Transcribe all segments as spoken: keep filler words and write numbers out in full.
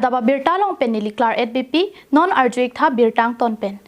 Daba birta along pen neli Claret Beypi, non arju-ik tha birta angton pen.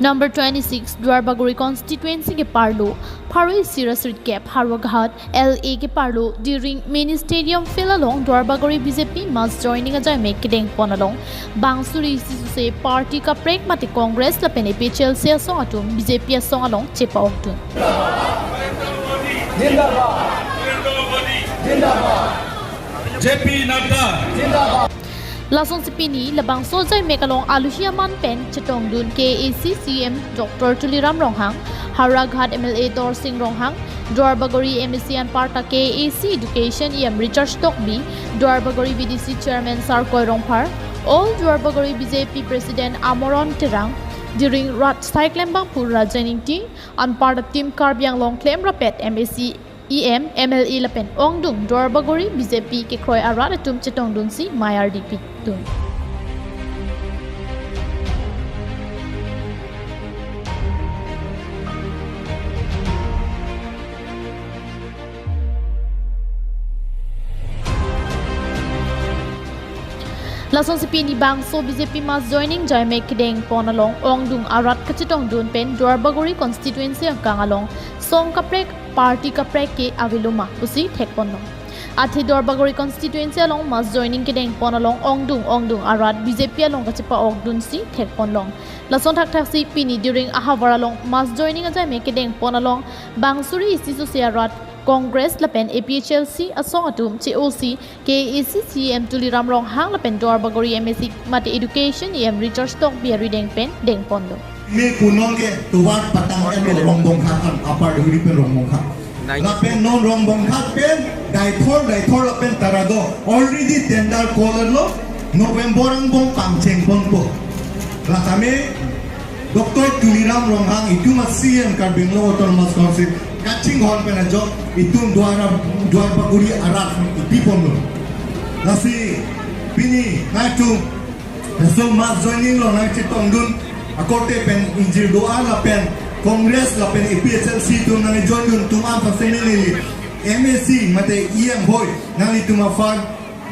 Number twenty-six, Duarbagori constituency keparlo, pharo isi ra sirkep Howraghat L A keparlo, Diring Mini Stadium Field along Duarbagori B J P mass joining ajaime kedeng pon along bang suri isi sose party kaprek mate Congress lapen A P H L C asong atum B J P asong along chepa-okdun. J P Nadda. Lasonsi pini labangso ajaimek along aluhi aman pen chetongdun K A A C C E M Doctor Tuliram Ronghang, Howraghat M L A Dorsing Ronghang, Duarbagori M A C anparta K A A C Education E M Richard Tokbi, Duarbagori B D C Chairman Sarkoi Rongphar, All Duarbagori B J P President Amoron Terang, Diring Rat Saiklem Bangphu Rajan Ingti, anparta Team Karbi Anglong klem rapet M A C E M, M L A lapen ongdung Duarbagori B J P kekroi arat atum chetongdunsi mei ardi pidun. Lasonsi pini bangso B J P mass joining ajaimek kedeng pon along ongdung arat kachetongdun pen Duarbagori constituency angkang along song kaprek party kaprek ke avelo ma pusi thekponlong. Athe Duarbagori constituency along mass joining kedeng pon along ongdung ongdung arat B J P along kachepa-okdunsi thekponlong. Lason thakthaksi pini Diring ahavar along mass joining ajaimek kedeng pon along bang suri isi sose arat Congress lapen A P H L C asong atum che-osi K A A C C E M Tuliram Ronghang lapen Duarbagori M A C mate Education E M Richard Tokbi arideng pen dengponlo. Me punong ke tovar patang em Rongbongkhat an, Upper Diring pen Rongbongkhat. Lapen non Rongbongkhat pen Deithor, Deithor lapen Taradong already tender call lo, November angbong pangcheng ponpo. Lasame Doctor Tuliram Ronghang itum a C E M Karbi Anglong Autonomous Council kachinghon pen ajok itum Duara, Duarbagori arat ipi ponlo. Lasi pini nangtum laso mass joining along nangchetongdun akorte pen ingjir do-an lapen Congress lapen A P H L C atum nangjoindun atum aphan semi neli M A C mate E M hoi nanglitum aphan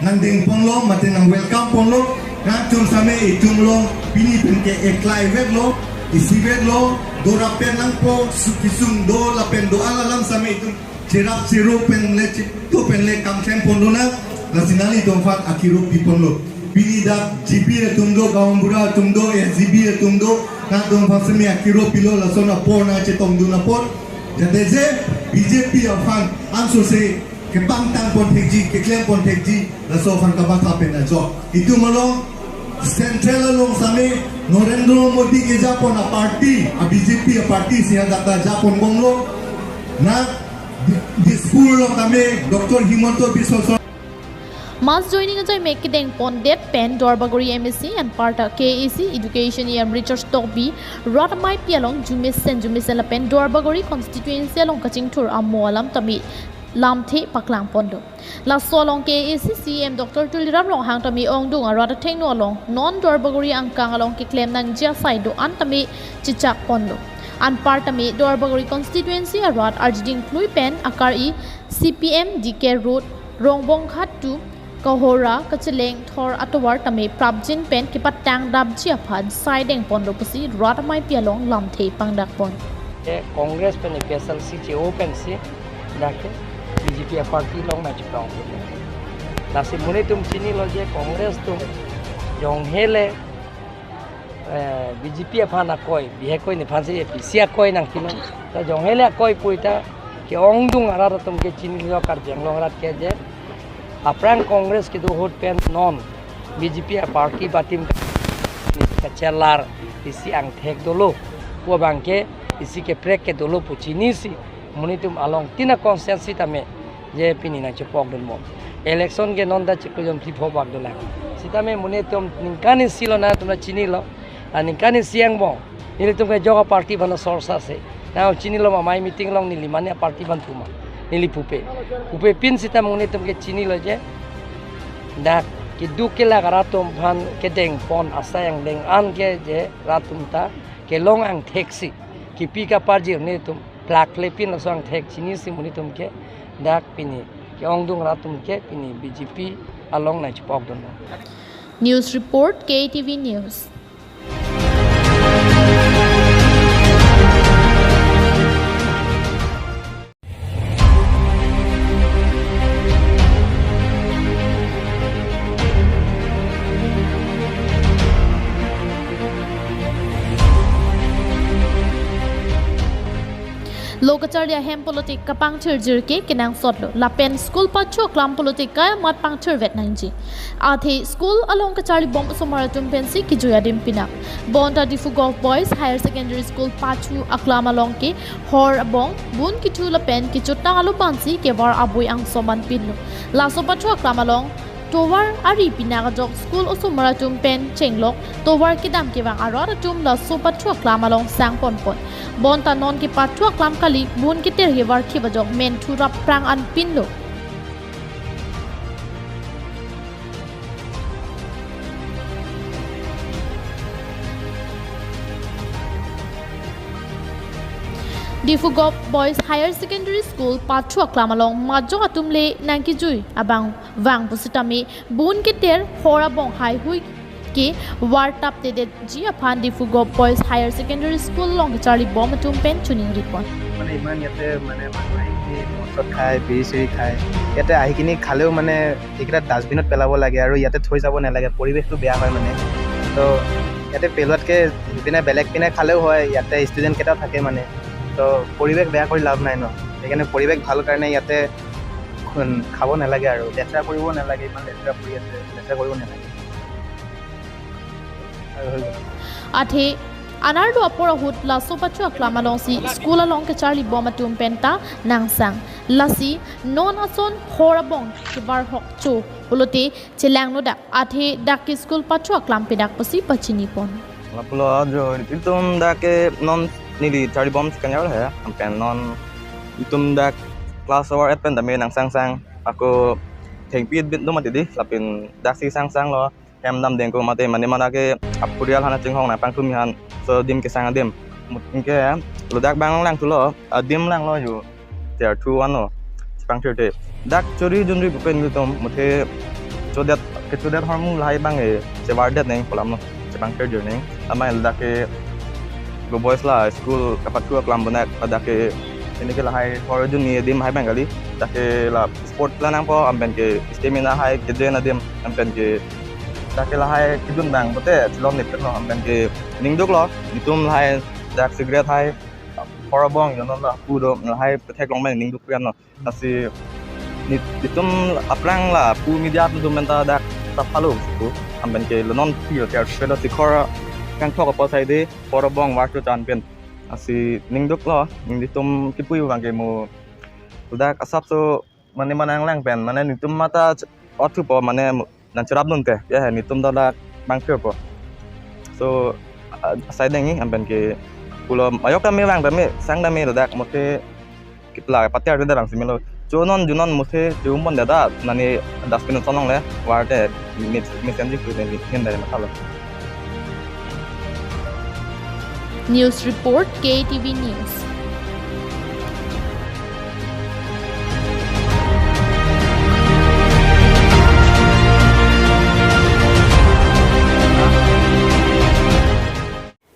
nangdengponlo mate nang welcome ponlo. Nangtum same itum along pini pen ke eklai vetlo, isi vetlo, do rapet nangpo, su-, kesung do lapen do-an alam same itum cherap cheru pen le chito pen le kam klem ponlo na, lasi nanglitum aphan akirup piponlo. Pini dak G B atum do, Gaonbura atum do, S G B atum do, nangtum aphan semi akirup pilo lason apor nangchetongdun apor. Jate je B J P aphan ansose kepangtang pon thekji, keklem pon thekji, laso aphan kamatha pen ajok. Itum along Central along same Narendra Modi kejapon a party, a B J P a party si hadak ta japon bomlo. Na Dispur along kame Doctor Himanta Biswa Sarma. Mass joining ajaimek kedeng pondet pen Duarbagori M A C anparta K A A C Education E M Richard Tokbi rat ameipi along jumesen jumesen lapen Duarbagori constituency along kachingthur amo alam tame lamthe paklang ponlo. Laso along K A A C C E M Doctor Tuliram Ronghang tame ongdung arat athengno along non Duarbagori angkang along keklem nangji asai do-an tame chechak ponlo. Anparta tame Duarbagori constituency arat arjiding plui pen akar-i C P M D K Road, Rongbongkhat to Kohora, Kacheleng, Thor atovar tame prapjin pen kepatang dapji aphan sai dengponlo pusi rat ameipi along lamthe pangdak pon. Ke Congress pen A P H L C che-o pensi dak ke B J P a party along nangcheplang. Lasi monit atum chinilo je Congress atum jonghe le, eh, B J P aphan akoi, bihek koi nephan si A P C akoi nangkilo. Ta jonghe le akoi puita ke ongdung arat atum ke chinilo Karbi Anglong arat ke je aphrang Congress kedo ahut pen non B J P a party ba team kachelar isi angthek dolo. Pu abang ke isi keprek ke dolo pu chinisi monit atum along tina constituency tame je pini nangchepokdun bom. Election ke non ta chiklo jom three four bak dolang. Sitame monit atum ningkan isi lo nangtum ta chinilo. A ningkan isi angbong nelitum ke jok a party aphan sorsa se. Nang chinilo ma amei meeting along neli mane a party aphan puma. Neli pupe. Pupe pin sita monit atum ke chinilo je dak keduk kelak arat atum aphan kedeng pon asai angdeng an ke je rat atum ta kelong angthek si kipi kaparjir netum plak lepin laso angthek chini si monit atum ke dak pini ke-ongdung rat atum ke pini B J P along nangchepokdun. News report, K T V News. Lo kacharli ahem pulote kapangthirjir ke kenangsotlo. Lapen school pathu aklam pulote kayamat pangthirvet nangji. Athe school along kacharli bom osomar atum pensi kejui adim pinak. Bonta Diphu Govt Boys Higher Secondary School pathu aklam along ke hor abong, bun kithu lapen kechotang alo bansi kevar abui angsoman pinlo. Laso pathu aklam along tovar ari pinak ajok school osomar atum pen chenglok tovar kedam kevang arat atum laso pathu aklam along sang ponpon. Bonta non ke pathu aklam kali, bun keter kevar khip ajok menthu rap prang an pinlo. Diphu Govt Boys Higher Secondary School pathu aklam along majok atum le nangkejui abang vang pusitame bun keter hor abong haihui ke vartap tedetji aphan Diphu Govt Boys Higher Secondary School along kacharli bom atum pen choningri pon. মানে ইমান ইয়াতে মানে মানুহ আহি কিনি মদ চদ খায়, বিড়ি চিড়ি খায়। ইয়াতে আহি কিনি খালেও মানে এইকেইটা ডাষ্টবিনত পেলাব লাগে আৰু ইয়াতে থৈ যাব নালাগে, পৰিৱেশটো বেয়া হয় মানে। তো ইয়াতে পেলোৱাতকৈ পিনে বেলেগ পিনে খালেও হয়, ইয়াতে ষ্টুডেণ্টকেইটাও থাকে মানে। তো পৰিৱেশ বেয়া কৰি লাভ নাই ন, সেইকাৰণে পৰিৱেশ ভাল কাৰণে ইয়াতে খোন-, খাব নালাগে আৰু লেতেৰা কৰিব নালাগে, ইমান লেতেৰা কৰি আছে, লেতেৰা কৰিব নালাগে। আৰু হৈ গ'ল। Athe anarlo apor ahut laso pathu aklam alongsi school along kacharli bom atum penta nangsang. Lasi non ason hor abong kevar hokcho pulote chelangnodak, athe dak ke school pathu aklam pedak pusi pachini pon. Lapulo jo itum dak ke non neli charli bom si kanyar he, ampen non itum dak class hour et pen dame nangsangsang, ako thengpi bit do mati di, lapin daksi sangsanglo, hem damdeng ko mate mane mana ke apurial hana chinghong nangpangthumi han, so adim kesang adim. Mut-, ke ladak bang langthulo, adim langlo jo. Tiar thu anlo, chepangthirthe. Dak chori junri bupen itum, muthe chodet, kechodet hormu lahai bang e, chevardet neng kolam lo, chepangthirjir neng. Amei ladak ke Govt Boys la school kapathu aklam bonak, ladak ke ini ke lahai hor junri adim hai bang kali. Dak ke la sport la nangpo, ampen ke stamina hai, kejen adim, ampen ke dak ke lahai kejun bang, bote chilom nipet lo, ampen ke ningduk lo, itum lahai dak cigarette hai, hor abong, yo non la pu do, lahai pethek long bang ningduk pian lo. Lasi ni-, itum aphrang lapu media atum penta dak ta follow pu. Ampen ke lo non pi yo tiar pelo sikhor kangthok apot sai de, hor abong var cho chan pen. Lasi ningduk lo, ningduk itum kipu abang ke mo dak asapso mane manang lang pen, mane nitum mata ch-, othupo mane nangcherap dunte, ya, nitum ta dak pangthirpo. So, a-, asai dengji, ampen ke pulo, ayok tame vang tame, sang tame ladak, muthe kipla patiar de darang similo. Cho non, ju non muthe, ju mon dada, nani dustbin sonong le, varte, mit, mit senji ku den, hin dari masalo. News report, K T V News.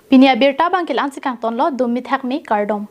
Pini abirta abang ke la-ansi kangtonlo, dum mithak me kardom.